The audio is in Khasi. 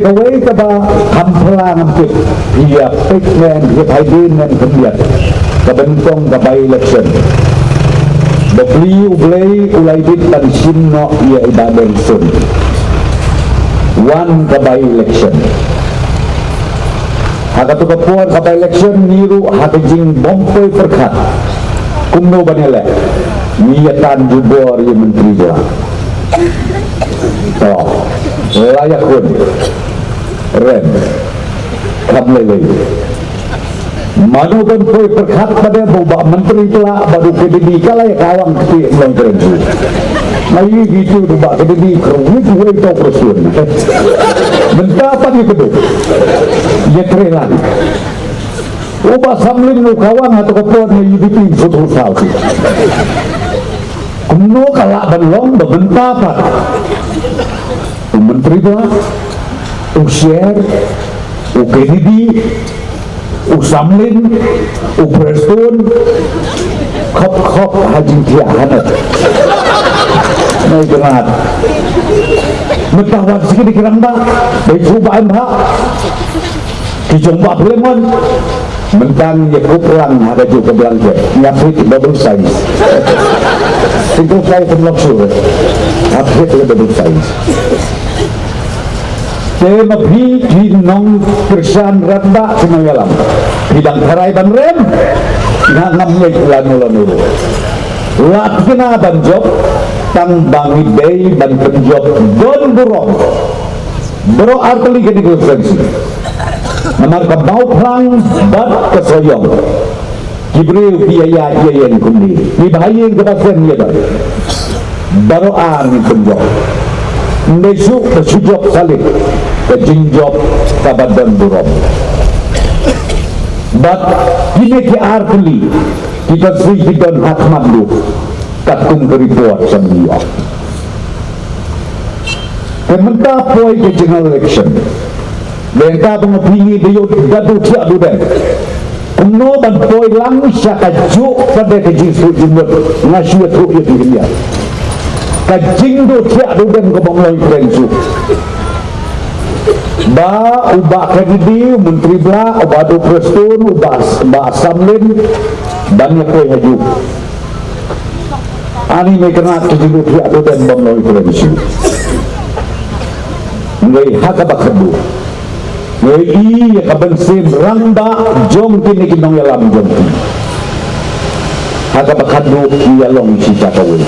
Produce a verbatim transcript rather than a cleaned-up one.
Kawei kaba kham phylla ngam tip, ïa peit men, ïa peit men khyndiat. Kaba nyngkong ka by-election. Ba plie U Blei u la ïa bit ban shim noh ïa i Bah Deng Sun. Wan ka by-election. Ha kato ka por ka by-election ngi ruh ha ka jingbym poi pyrkhat kumno ban ïaleh, ngi ïa tan jubor ïa u Myntri Blah. To, la ïakhun. Rem. Kam lei lei. Mano ban poi pyrkhat pat de ba u Bah Myntri Blah bad u Kennedy ka la ïa kawang kti ym long kren shuh. Nga ïohi tu u Bah Kennedy kyrwit wei to kyrshun. Mynta pat ïa kdew. Ïa trei lang. U Bah Samlin u kawang ha kato ka por na U D P shu tu saw tu. Kumno ka lah ban long ba mynta pat u Myntri Blah, u Sher, u Kennedy, u Samlin, u Prestone, khop khop ha jingthiah hangne. Nai kynat. Mynta wan siki di kyrang ba, bai chu ba em ha. Ki jong Bah Philemon. Mynta ngi kup lang ha kajuh ka blanket. Ngi ap hi double size. Single size ym long shuh. Ap hi double size. Te ma phi ki nongkyrshan rangbah ki nongïalam. Phi dang tharai ban rem. Nga ngam ngeit lano lano ruh. La thikna ban jop. Tang ba ngi dei ban pynjop don burom. Baroh artylli kane ka constituency. Namar ka Mawphlang bad ka Sohiong. Ki briew ki ïa ïa ïa ïeng kumne. Ki ba ha ïing kaba sem ïa don. Baroh ar ngin pynjop. Ym dei shuh ba shu jop salit. Ka jingjop kaba don burom. Bad kine ki artylli ki constituency ki don ha khmat duh. Katkum ka report jong ïa. Te mynta poi ka general election. Te mynta ba nga phi ngi da ïoh da duh thiah duh dem. Kumno ban poi lang sha kajuh pat de ka jingsuk jingmut nga shu ïathuh ïa phi ïa. Ka jingduh thiah duh dem ka bym long kren shuh. Ba u Bah Kennedy, u Myntri Blah, u Bah Doh Prestone, u Bah, Bah Samlin, ban ïa poi ha juh. Ani me kena tu jilu pia tu dan bam noi kren shu. Ngai ha kaba khadduh. Ngai i ïa ka ban sim rangbah jong kine ki nongïalam jong ki. Ha kaba khadduh ïa long shi cha kawei.